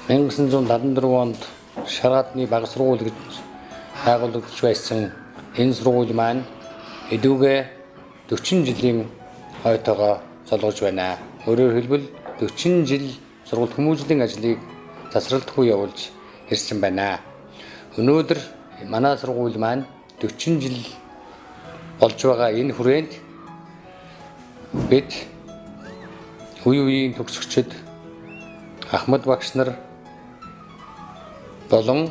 1974 онд Шаргаадны бага сургууль гэж байгуулагдаж байсан энэ сургууль маань илүүгээ 40 жилийн ойтойгоо золгож байна. Өөрөөр хэлбэл 40 жил сургууль хүмүүжлийн ажлыг засралтгүй явуулж ирсэн байна. Өнөөдөр манай сургууль маань 40 жил болж байгаа энэ хүрээнд бид үе үеийн төгсөгчид, ахмад багш нар болон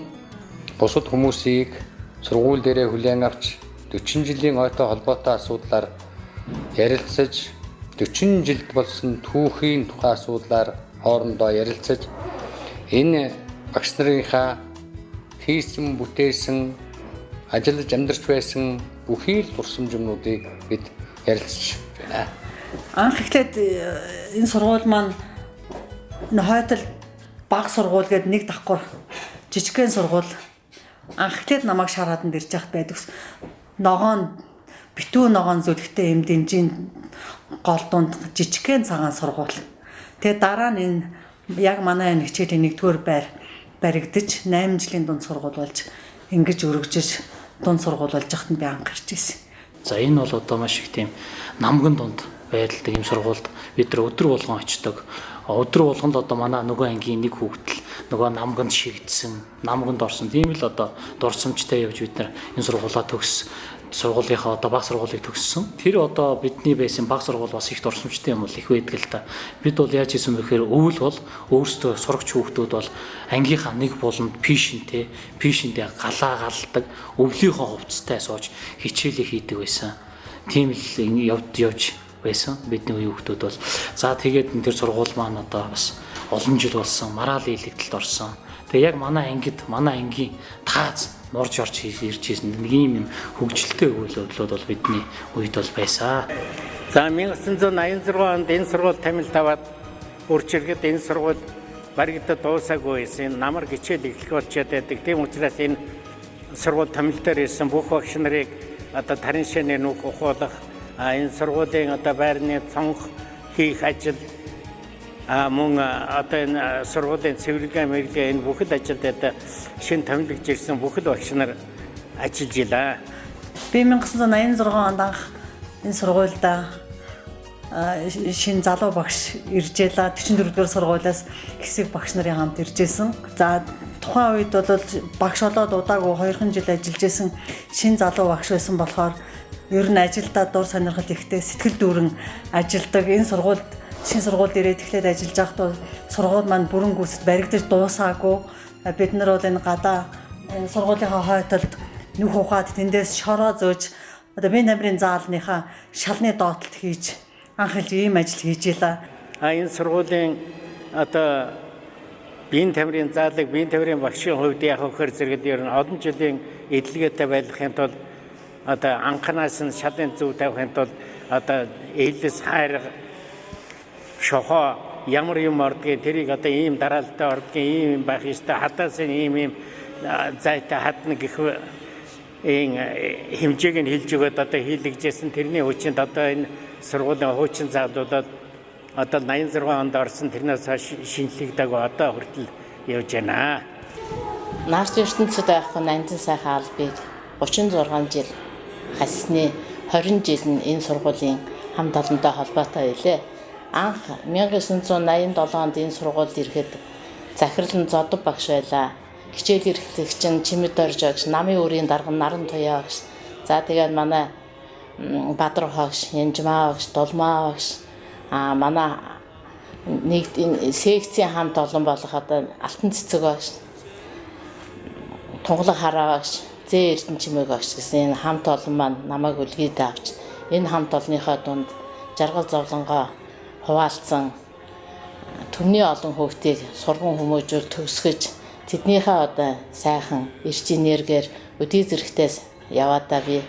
бусад хүмүүсийг сургууль дээрээ хүлээн авч 40 жилийн ойтой холбоотой асуудлаар ярилцаж, 40 жилд болсон түүхийн тухай асуудлаар хоорондоо ярилцаж, энэ багш нарынхаа хийсэн, бүтээсэн, ажиллаж амьдарч байсан бүхий л дурсамж юмнуудыг бид ярилцж байна. Анх эхлээд энэ сургууль маань энэ хойтол баг сургууль гэдэг нэг давхар жижигхэн сургууль анх эхлээд намайг шарааданд ирж байхад байдаг. Ногоон битүү ногоон зүлэгтэй юм дэнжийн гол дунд жижигхэн цагаан сургууль. Тэгээ дараа нь энэ яг манай энэ хичээлийн нэгдүгээр байр баригдаж 8 жилийн дунд сургууль болж ингэж өргөжиж дунд сургууль болж яхад нь би анх ирж байсан. За, энэ бол одоо маш их тийм намган дунд байрладаг юм сургуульд бид нар өдөр болгон очдог. Өдөр болгонд одоо манай нөгөө ангийн нэг хүүхдэл нөгөө намганд шигдсэн, намганд орсон. Тийм л одоо дурсамжтай явж бид нар энэ сургуулаа төгс сургуулийнхаа одоо баг сургуулийг төгссөн. Тэр одоо бидний байсан баг сургууль бас их дурсамжтай юм бол их байдаг л та. Бид бол яаж хийсэн бэ гэхээр өвөл бол өөрсдөө сурагч хүүхдүүд бол ангийнхаа нэг буланд пишинтэй галаа галдаг, өвлийнхөө хувцастай сууж хичээлээ хийдэг байсан. Тийм л явж байсан бидний үеийн хүүхдүүд бол. За, тэгээд тэр сургууль маань одоо бас олон жил болсон, мараал дийлэгдэлд орсон. Тэгээ яг манай ангид, манай ангийн тааз нурж орж ирж ирсэн нэг ийм юм хөгжилтэй үйл явдлууд бол бидний үед бол байсан. За, 1986 онд энэ сургууль томилт аваад үрчиргэд энэ сургууль баригдад дуусаагүй байсан. Намар хичээл эхлэх болчиход байдаг. Тийм учраас энэ сургууль томилтоор ирсэн бүх багш нарыг одоо тарын шэнэ нүх ухуулах, энэ сургуулийн одоо байрны цонх хийх ажил, мөн одоо энэ сургуулийн цэвэрлэгээ мэрэлгээ энэ бүхэл ажилд одоо шинэ томилогдож ирсэн бүхэл багш нар ажиллаж илаа. Би 1986 онд анх энэ сургуульда шинэ залуу багш ирж ялаа. 44 дугаар сургуулиас хэсэг багш нарын хамт ирж исэн. За, тухайн үед бол багш болоод удаагүй 2 жил ажиллаж исэн шинэ залуу багш байсан болохоор ер нь ажилдаа дур сонирхол ихтэй, сэтгэл дүүрэн ажилдаг. Энэ сургуульд шинэ сургуульд ирээд эхлээд ажиллаж байхад бол сургууль маань бүрэн гүйцэд баригдаж дуусаагүй. Бид нар бол энэ гадаа сургуулийнхаа хойтолд нүх ухаад тэндээс шороо зөөж одоо бие тамирын заалныхаа шалны доотлолт хийж анх л ийм ажил хийж илаа. Энэ сургуулийн одоо биеийн тамирын заалыг биеийн тамирын багшийн хувьд яг вэхээр зэрэгэд ер нь олон жилийн эдлэгээтэй байлгахын тулд одоо анханаас нь шалын зөв тавихын тулд одоо элс хайрга шохоо ямар юм ордгийг тэрийг одоо ийм дараалалтай ордгийг ийм юм байх ёстой, хадаас нь ийм ийм зайтай хадна гэх ийм хэмжээг нь хэлж өгөөд одоо хийлгэжсэн. Тэрний хүчинд одоо энэ сургуулийн хуучин заалуудад одоо 86 онд орсон, тэрнээс хойш шинжлэгдээгүй одоо хүртэл явж байна. Наарч ертөнцид байхгүй нандин сайхан албыг 36 жил хасны 20 жил нь энэ сургуулийн хамт олонтой холбоотой байлээ. Анх 1987 онд энэ сургуульд ирэхэд захирал нь Зодов багш байлаа. Хичээл эрхлэгч нь Чимэд Дорж багш, намын өрийн дарга нь Наран Туяа багш. За, тэгээд манай Бадар багш, Янжмаа багш, Дулмаа багш, манай нэг энэ секцийн хамт олон болох одоо Алтан Цэцэг багш, Тунгалаг Хараа багш, Зээ Эрдэнэ Чимээг багш гэсэн энэ хамт олон маань намайг үлгийдээ авч энэ хамт олонныхоо дунд жаргал зовлонгоо хуваалцсан түмний олон хүүхдийг сурган хүмүүжүүл төгсгөж тэднийхээ одоо сайхан эрч энергиэр өдий зэрэгтээс яваадаа би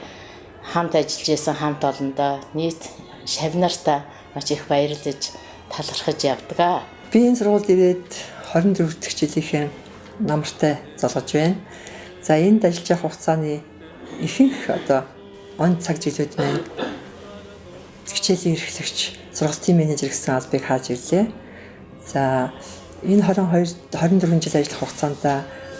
хамт ажиллаж исэн хамт олондоо нийт шавнартаа маш их баярлаж талархаж явдаг. Би энэ сургуульд ирээд 24 дахь жилийнхээ намартай золгож байна. За, энд ажиллаж явах хугацааны ихэнх одоо он цаг жилүүд маань хичээлийн эрхлэгч, сургалтын менежер гэсэн албыг хааж ирлээ. За, Энэ 22 24 жил ажиллах хугацаанд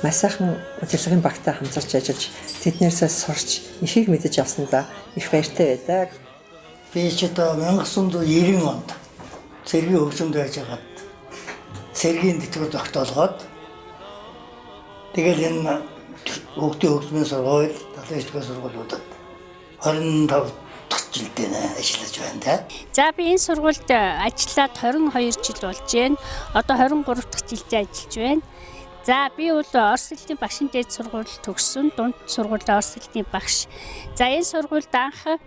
маш сайхан удирдлагын багтай хамтарч ажиллаж тэднээсээ сурч ихийг мэдэж авсандаа их баяртай байдаг. Би ч одоо 1990 онд цэргийн хөгжимд байж байгаад цэргийн тэтгэвэр тогтоолгоод тэгэл энэ хүүхдийн хөгжмийн сургууль, 79 дугаар сургуулиудад 25 дахь жилдээ ажиллаж байна да. За би энэ сургуульд ажиллаад 22 жил болж байна. Одоо 23 дахь жилдээ ажиллаж байна. За би бол Орос хэлний багшин дээд сургууль төгссөн. Дунд сургуулийн орос хэлний багш. За энэ сургуульд анх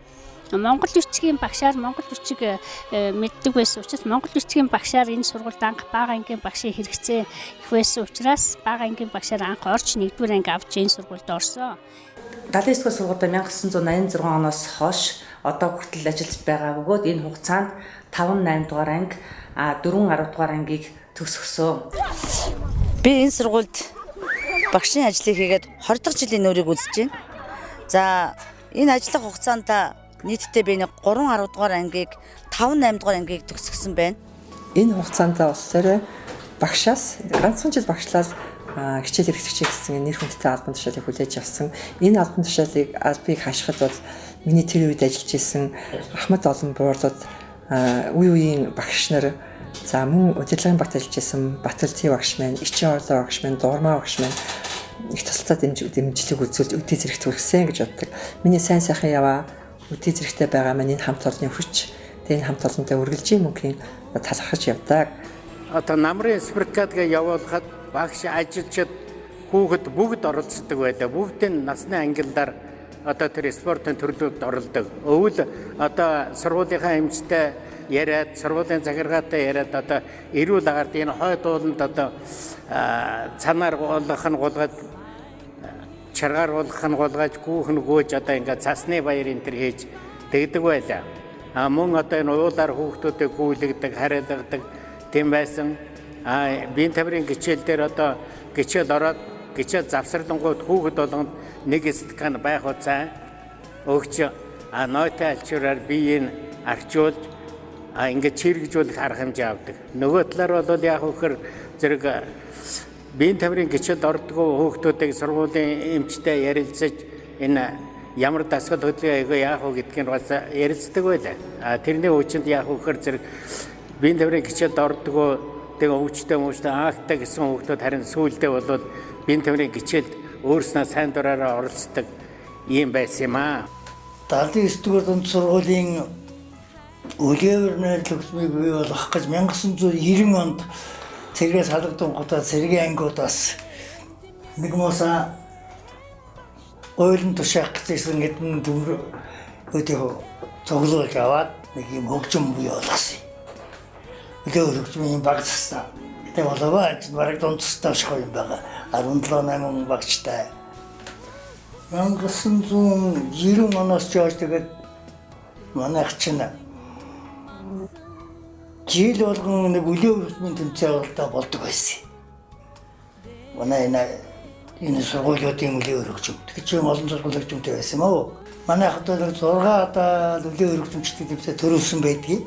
Монгол бичгийн багшаар монгол бичиг мэддэг байсан учраас монгол бичгийн багшаар энэ сургуульд анх бага ангийн багшийн хэрэгцээ их байсан учраас бага ангийн багшаар анх орж нэгдүгээр анги авч энэ сургуульд орсон. 79 дугаар сургуульд 1986 оноос хойш одоо хүртэл ажиллаж байгаа бөгөөд энэ хугацаанд 5 8 дугаар анги, 4 10 дугаар ангийг төгсгсөн. Би энэ сургуульд багшийн ажлыг хийгээд 20 дахь жилийн нүүрийг үзэж байна. За энэ ажиллах хугацаанд нийтдээ би нэг 3 10 дугаар ангийг 5 8 дугаар ангийг төгсгсөн байна. Энэ хугацаанд болохоор багшаас ганцхан жил багшлаад хичээл хэрэгсгч гэсэн нэр хүндтэй албан тушаалыг хүлээж авсан. Энэ албан тушаалыг албыг хашихад бол миний тэр үед ажиллаж исэн Ахмад олон буурлууд үе үеийн багш нар, за мөн удирдлагын багт ажиллаж исэн Батэлцээ багш маань, Ичин орлоо багш маань, Дурмаа багш маань их тусалцаа дэмжлэг үзүүлж өдий зэрэгт хүргэсэн гэж боддог. Миний сайн сайхан яваа өдий зэрэгтэй байгаа маань энэ хамт олонны хүч. Тэгээ энэ хамт олонтой үргэлжийн мөнхийн талархаж явдаг. Одоо намрын спартакиад явуулахад багш, ажилчид, хүүхэд бүгд оролцдог байлаа. Бүгдийн насны ангиллаар одоо тэр спортын төрлүүд оролдог. Өвөл одоо сургуулийнхаа эмчтэй яриад, сургуулийн захиргаатай яриад одоо эрүүл агаарт энэ хойд ууланд одоо цанаар гуулгах нь гулгаж, чаргаар гуулгах нь гулгаж, гүүх нь гөөж одоо ингээд цасны баяр энэ төр хийж тэгдэг байлаа. А мөн одоо энэ уулаар хүүхдүүдийг гүйлгдэг, хариалгадаг тийм байсан. А биеийн тамирын хичээл дээр одоо хичээл ороод хичээл завсарлангууд хүүхэд болгонд нэг стакан байх хуцаа өгч, а ноётой альчуураар биеийг арчуулж, а ингээд чирэгжүүлэх арга хэмжээ авдаг. Нөгөө талаар бол яг вөхөр зэрэг биеийн тамирын хичээлд ордгоо хүүхдүүдийг сургуулийн эмчтэй ярилцаж энэ ямар дасгал хөдөлгөөн айгүй яах вэ гэдгийг бас ярилцдаг байлаа. А тэрний хүчинд яг вөхөр зэрэг биеийн тамирын хичээлд ордгоо тэгээ өвчтэй аагтай гэсэн хүүхдүүд харин сүүлдээ бол биеийн тамирын хичээлд өөрснөө сайн дураараа оролцдог ийм байсан юм аа. 79 дугаар дунд сургуулийн үлээвэр найрлал хөгжмийг бий болгох гэж 1990 онд цэргээс халагдангуудаа цэргийн ангиудаас нэг мууса гуйлан тушаах гэсэн хэдэн төмөр өдөө цуглуулж аваад нэг юм хөгжим бий болгосон. Үлээвэр хөгжмийн баг цастаа. Гэтэ боловоо энэ бараг дунд цастаа шиг юм байгаа. 17 8 багчтай. 1990 оноос ч хойш тэгээд манайх чинь жил болгон нэг үлээвэр хөгжмийн тэмцээн авалтаа болдог байсан. Манай энэ сургуулиудын үлээвэр хөгжим. Тэгэхээр чи олон сургууль хөгжимтэй байсан юм уу? Манайх одоо нэг 6 одоо үлээвэр хөгжимчдийн тэмцээн төрүүлсэн байдгийг.